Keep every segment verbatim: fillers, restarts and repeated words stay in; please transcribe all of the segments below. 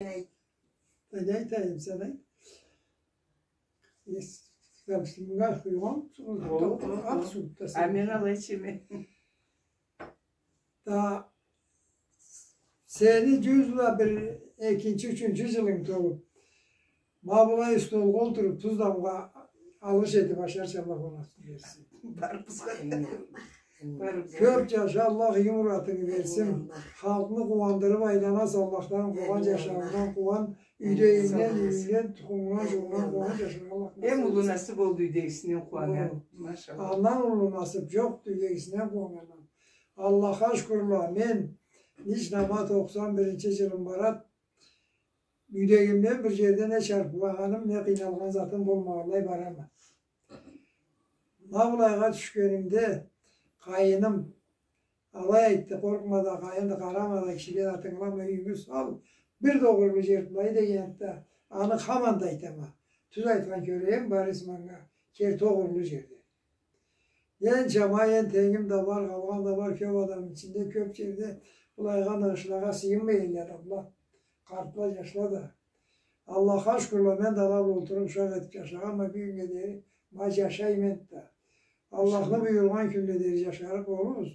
Айт. Айт, айт, айт, сен айт. Эс-, сен мынга къуйгъан, ол, ол, ол. Акъ суу да сен. А мен алай ичеме. Да сени джюз бла бир экинчи, ючюнчю джылынг толуб, ма былай столгъа олтуруб, туз дамгъа алыш этиб ашарча Аллах насыб берсин. Барыбызгъа. Амин. Барыбызгъа. Кёб джаша, Аллах иги муратынгы берсин. Амин. Халкъны къууандырыб айланаса, Аллахдан къуугъан, амин, джашауундан къууан, юйдегингден, юйюнгден, тукъумунгдан, джуугъунгдан къууан джашаргъа Аллах насыб этсин. Эм уллу насыб олду юйдегисинден къууаннга. Хо. Машаллах. Андан уллу насыб джокъду, юйдегисинден къууаннган. Аллахха шукурла, мен лично ма токъсан биринчи джылым барад, юйдегимден бир джерде не чарпылагъаным, не къыйналгъан затым болмагъанлай барама. Ма былайгъа тюшгенимде, къайыным алай айтды: «Къоркъма да, къайын да, къарама да, кишиге да тынгылама, юйюнге сал, бир да огъурлу джер былай», — дегенди да, аны хаман да айтама. Тюз айтхан кёрейим, барыса манга, керти огъурлу джерде. Энча ма, энтегим да бар, къалгъан да бар, кёб адамны ичинде, кёб джерде былайгъа ныгъышлагъа сыйынмай элле адамла. Къартла, джашла да. Аллахха шукурла, мен да ала бла олтуруб, ушакъ этиб джашагъанма бюгюннге дери, ма джашайма энтда. Аллахны буюргъан кюннге дери джашарыкъ болурбуз.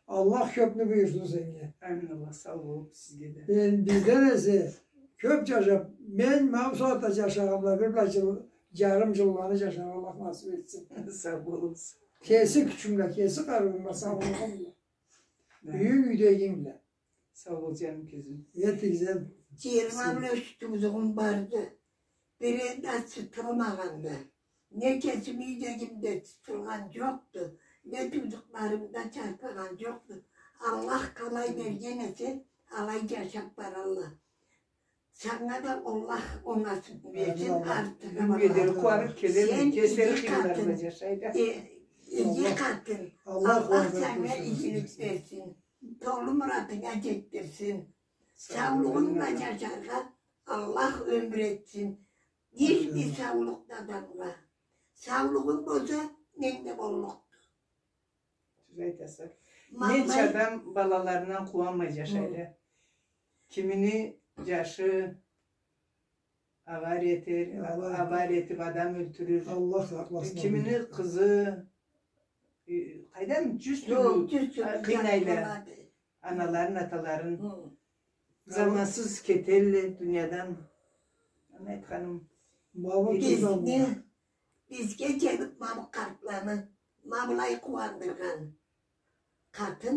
Аллах кёбню буюрсун сеннге. Амин, Аллах, сау болугъуз, сизге да. Мен бизден эсе кёб джашаб, мен ма бусагъатда джашагъанла бир бла джыл, джарым джылланы джашаргъа Аллах насыб этсин. Сау болугъуз. Кеси кючюм бла, кеси къарыуум бла, саулугъум бла. Да. Юйюнг, юйдегинг бла. Сау бол, джаным, кёзюм. Этигиз эм. Джыйырма бла юч туудугъум барды. Бири да тутулмагъанды. Не кесими юйдегимде тутулгъан джокъду, не туудукъларымда чарпыгъан джокъду. Аллах къалай берген эсе, алай джашаб баралла. Санга да Аллах онгун насыб берсин, амин, Аллах. Артыгъы бар. Бюгюннге дери къууаныб келеме, кеслери къыйынларда джашайла. Э, иги къатын. Аллах, Аллах санга игилик берсин. Толу муратынга джетдирсин. Саулугъунг бла джашаргъа Аллах ёмюр этсин. Иш бла, саулукъ да адамгъа. Саулугъунг болса, ненг да боллукъду. Тюз айтаса. Ненча адам балаларындан къууанмай джашайла. Кимини джашы авария этер, авария этиб адам ёлтюрюр. Аллах сакъласын. Кимини къызы, э, къайдам, джюз тюрлю, джюз тюрлю, къыйнайла аналарын, аталарын. Замансыз кетелле дуниядан. Аны айтханым. Бизни, бизге келиб ма бу къартланы ма былай къууандыргъан къатын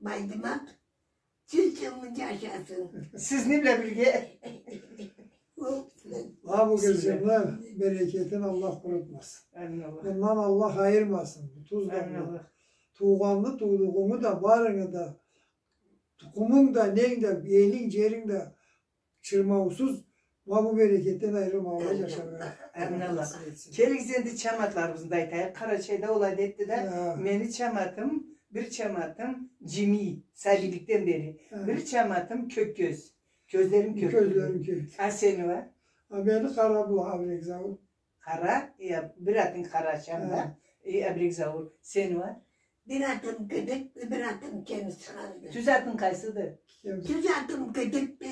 Байдымат джюз джылны джашасын. Сизни бла бирге. Ма бу къызымны берекетин Аллах къурутмасын. Амин, Аллах. Мындан Аллах айырмасын. Амин, Аллах. Туугъанны, туудугъунгу да, барынгы да, тукъумунг да, ненг да, элинг, джеринг да чырмаусуз, ма бу берекетден айырылмагъанлай джашаргъа Аллах насыб этсин. Келигиз, энди чаматларыбызны да айтайыкъ. Къарачайда ол адетди да, мени чаматым, бир чаматым джими, сабийликден бери. Бир чаматым кёк кёз. Кёзлерим кёк. Кёзлерим кёк. А сени уа? А мени къара бла абрек заур. Къара, э, бир атынг къара, чамда, э, абрек заур. Сени уа? Бир атым кёбекди, бир атым кемсиханды. Тюз атынг къайсыды? Тюз атым кёбекди,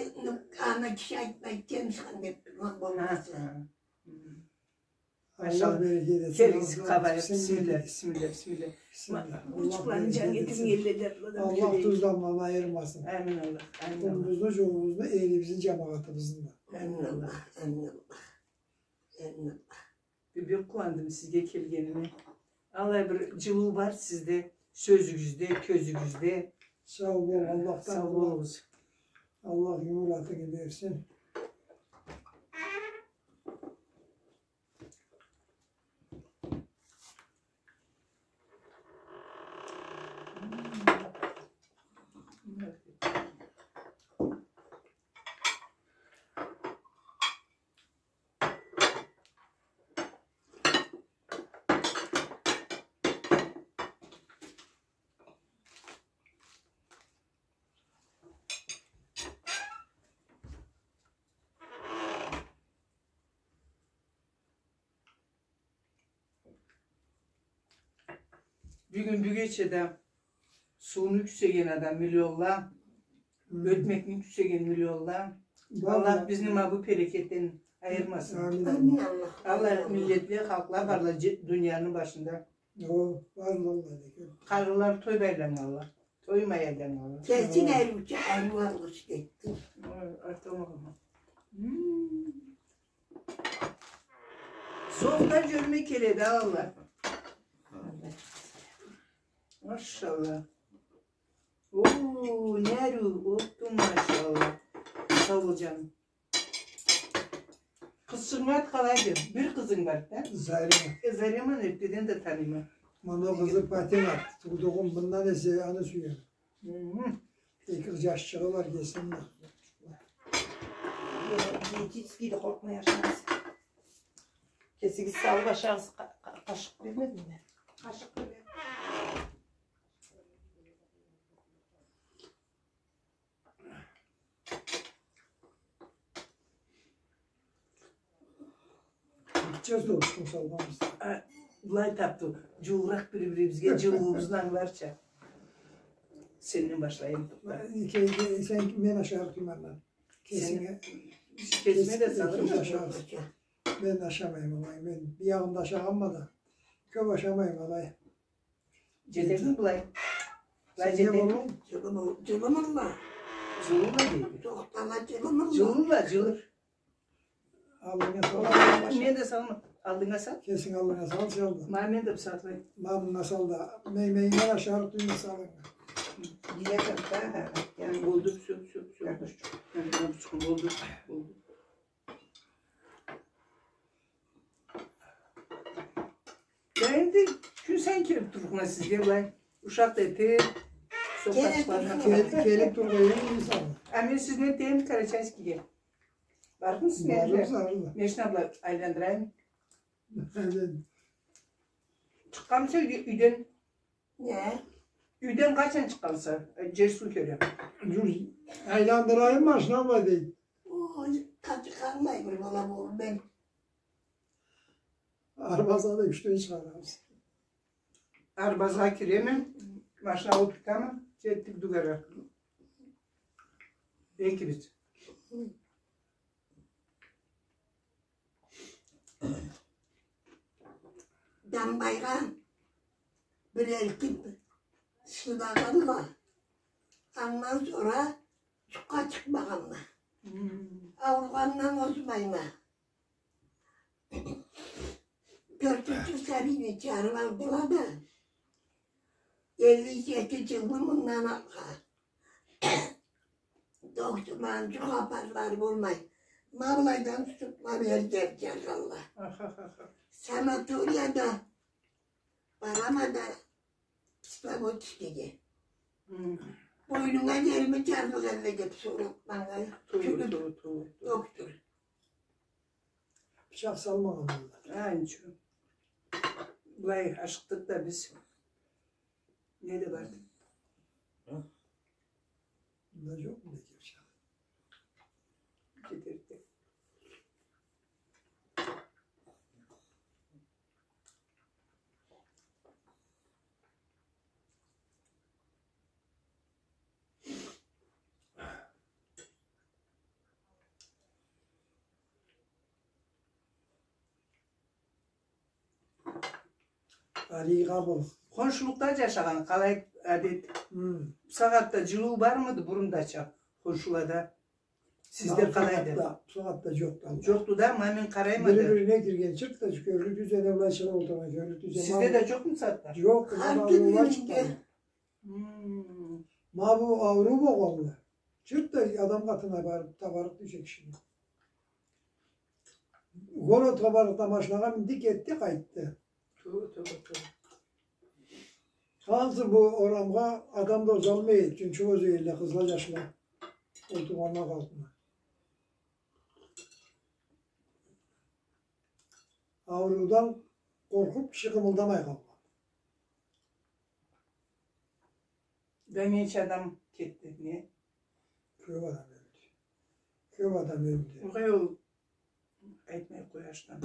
аны киши айтмайды, кемсихан деб тургъан болмаса. Ха, ха. Машаллах. Келигиз, къабайыкъ. Бисмилля, бисмилля, бисмилля. Бисмилля. Ма, къурчукъланы джангы этинг, элле да. Аллах тюз адамланы айырмасын. Амин, Аллах. Амин, Аллах. Къумубузну, джугъубузну, элибизни, джамагъатыбызны да. Амин, Аллах. Амин, Аллах. Бек къууандым сизге келгениме. Алай бир джылыу бар сизде, сёзюгюзде, кёзюгюзде. Сау бол, Аллахдан. Сау болугъуз. Аллах иги муратынгы берсин. Бюгюн, бюгече да сууну кюсеген адам миллионла, ётмекни кюсеген миллионла, Аллах бизни ма бу берекетден айырмасын. Амин, амин. Аллах, миллетле, халкъла барла же-, дунияны башында. О, барла, Аллах, дейди. Къарыла, тоймай айланнганла. Тоймай айланнганла. Кесинг ариуча, ариу алгъыш этди. Ой, артамагъан. Мм. Сохта жюрюмей келеди, алла. Машалла. О, не ариу, отту, машалла. Сау бол, жаным. Къызчыгъынг аты къалайды? Бир къызынг бар да? Зарема. Э, Зареманы эртдеден да таныйма. Муну къызы Патимат. Туудугъум мындан эсе аны сюеме. Мгм. Эки жашчыгъы бар, кесим да. Диетическийди, къоркъмай ашагъыз. Кесигиз салып ашагъыз, къа-, къа-, къашыкъ бермедим мен. Къашыкъ берем. Ичебиз да, учкун салмабыз. А, былай тапды. Жылыракъ бири-бирибизге, жылыуубузну ангыларча. Сенден башлайым. Ке-, ке-, сен, мен ашарыкъ тюйюлме андан. Кесинге, кесиме да салырма. Кесигиз ашагъыз. Мен ашамайма, алай. Мен биягъында ашагъанма да. Кёп ашамайма, алай. Жетерми былай? Былай жетерми? Жылымы-, жылымыла. Жылымыла дейди. Тохтала, жылымыла. Жылыла, жылыр. Аллынга сал. Мен да салама. Аллынга сал. Кесинг аллынга сал, сал да. Ма мен да бусагъатлай. Ма мынга сал да. Мен, мен, мен ашарыкъ тюйюлме, салынга. Директор да, я. Болду, всё, всё, всё. Картошка. Ха, ха, болду, болду. Я энди кюн сайын келип турурукъма сизге былай. Ушакъ да этип, сохта чыгъарыкъ. Кел-, келип тургъан эдим, мисал. А мен сизден этейим Карачайскийге. Барырмысыз? Барырбыз, барырбыз. Мен сизни былай айландырайым. Айлан. Чыкъгъанмыса юй-, юйден? Не? Юйден къачан чыкъгъанса, э, жер-суу кёре? Жюр, айландырайым машина бла дейди. Ой, къачан къалмай бир бала болуп мен. Арбазгъа да ючден чыгъарабыз. Арбазгъа киреме, машина алып чыгъама, жетдик Дугара. Экибиз. Дамбайгъа бир элтип шыдагъанма. Андан сора жукъгъа чыкъмагъанма. Хм. Ауругъандан озмайма. Тёртюнчю сабийни чыгъарып алдыла да, элли жети жылны мындан алгъа. Докторланы жукъ апарлары болмай, ма былайдан тутуп, ма бери жиберген алай. Санаторияда барама да, кисловодскийге. Хм. Бойнунга дерими жарлыкъ элле деп сорап манга. Туура, кюлюп, туура, туура, туура. Доктор. Бычакъ салмагъан алай. Ха, ничего. Былай ашыкъдыкъ да биз. Не да барды? Ха? Мында жокъму бир бычакъ? Кетерик да. Алий къабыл. Хоншулукъда жашагъан, къалай адет? Хм. Бусагъатда жылыу бармыды бурун дача хоншулада? Сизде къалайды? Бусагъатда, бусагъатда жокъду. Жокъду да, ма мен къарайма да. Бири бирине кирген, чырт да кёрлю тюзене, былай чыгъып олтургъан кёрлю тюзене. Сизде да жокъму бусагъатда? Жокъду, ма аурула чыкъгъан. Хм. Ма бу ауруу болгъанлы. Чырт да адам къатына барып, табарыкъ тюйюлсе кишини. Городха барып да машинагъа минди, кетди, къайтды. Туура, туура, туура. Ансы бу орамгъа адам да озалмай, чюнчюк оза эдиле къызла, жашла. Олтургъанла къалгъанла. Ауруудан къоркъуп, киши къымылдамай къалгъан. Да ненча адам кетди, не? Кёп адам ёлдю. Кёп адам ёлдю. Огъай, ол айтмай къой, ашдан.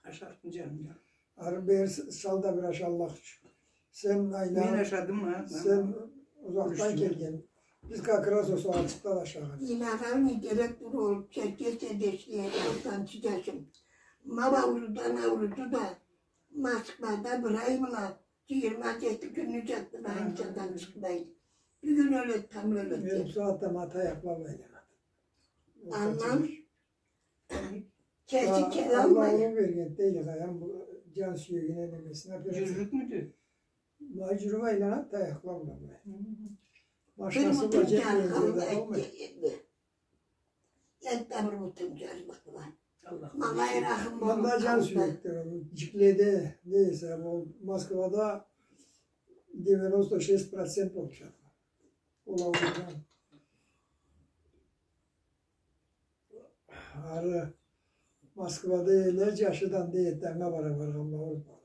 Ашарыкъ, жаным. Ары бери с-, сал да бир ашаллыкъ. Сен айна-, мен ашадым, а, сен узакъдан келген. Биз как раз ол сагъатчыкъда да ашагъан эдик. Инагъан директор болуп, Черкесияда ишлей эди, ортанчы джашым. Ма аурудан ауруду да, Москвада бир ай бла джыйырма джети кюнню джатды, больницадан чыкъмай. Бюгюн ёледи, тамбла ёледи. Мен бусагъатда ма таякъла бла айланады. Андан кеси келалмай. Аллах оноу берген дейди, къайдам, бу джан сюегине, немесине операция. Джюрюрюкмюдю? Былай джюрюп айланады таякъла бла былай. Хы. Машинасы бла джетмей. Бир бутум джархылыкъ эди. Энтда бир бутум джарлыкъ бла. Аллах. Ма алай рахым болуп. Мында джан сюекди ол. Джикледе, не эсе, ол Москвада девяносто шесть процент болуп чыкъды. Ол аурудан. Ары Москвада эле джашы да дейди, анга бара баргъанла ауруп барып.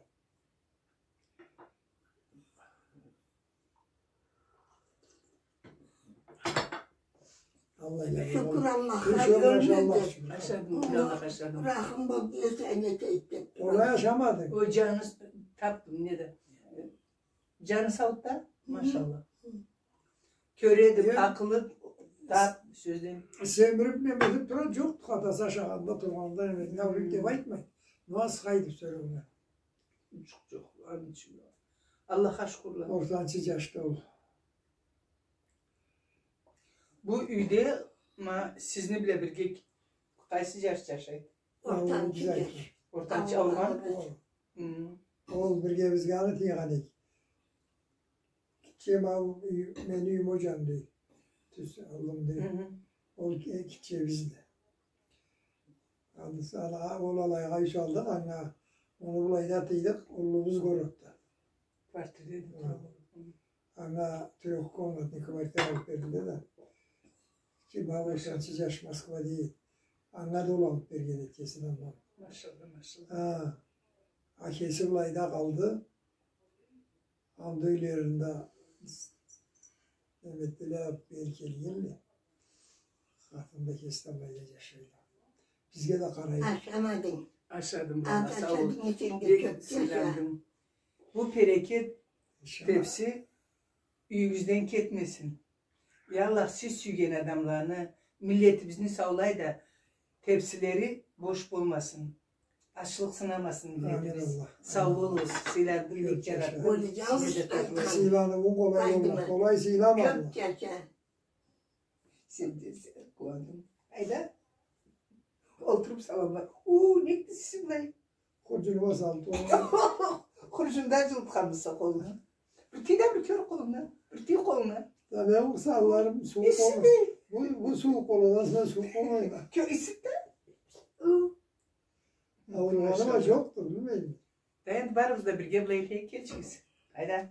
Аллах, шукур Аллахха, ёлмеди. Ашадым, Аллах, ашадым. Рахым бол, дейсе, энетейди деп турады. Олай ашамадынг. Ой, джаны с-, тапдым, неда. Джаны сауду да, машаллах. Кёреди, акъылы да, сёзден. Семирип неме этип турады, джокъду, хатасы ашагъанда, тургъанда, неме, не ауруйду деп айтмайды. Ма сыхайды сёрюуюне. Джокъ, джокъ, аны ючюн. Аллахха шукурла. Ортанчы джашды ол. Бу юйде, ма, сизни бла бирге къайсы джаш джашайды? Ортанчы джаш. Ортанчы ауругъан? Хы. Ол бирге бизге аны тыйгъан эди. Гитче ма, мени юйюм ол джанды. Тюз аллымды. Хы. Ол ки-, гитче бизди. Ансы ала-, ол алайгъа юй салдыкъ, анга ону былайда тыйдыкъ, уллубуз городда. Квартирада. Хы. Анга трёхкомнатный квартира алып бердиле да. Ма ортанчы джаш Москвада. Анга да ол алып берген эди кесин андан. Машалла, машалла. Хы. А кеси былайда къалды. Анда юйлеринде неме этдиле, алып бери келгенле. Хатын да кеси да былайда джашайды. Бизге да къарайды. Ашамадынг. Ашадым, сау бол. Бек сыйландым. Бу берекет тепси юйюгюзден кетмесин. Я Аллах, сиз сюйген адамланы, миллетибизни саулай да, тепсилери бош болмасын. Ачлыкъ сынамасын миллетибиз. Амин, Аллах. Сау болугъуз, сыйландым бек джарат. Сыйланыуу къолай болмай, къолай сыйламадыла. Кёп джаша. Сен да, сен, къууандым. Айда. Олтуруп саламла. Уу, не этесиз былай? Хурджунума салды. Хурджундан джылытханмыса къолунгу? Бир тый да, бир кёр къолунгу. Бир тый къолунгу. Да мен санларым сууукъ болмай. Бу, бу сууукъ болмай, сууукъ болмай. Кё, исит да. Ауругъаны ма, джокъду, билмейме. Да энди барыбыз да бирге былай келчигиз. Айда.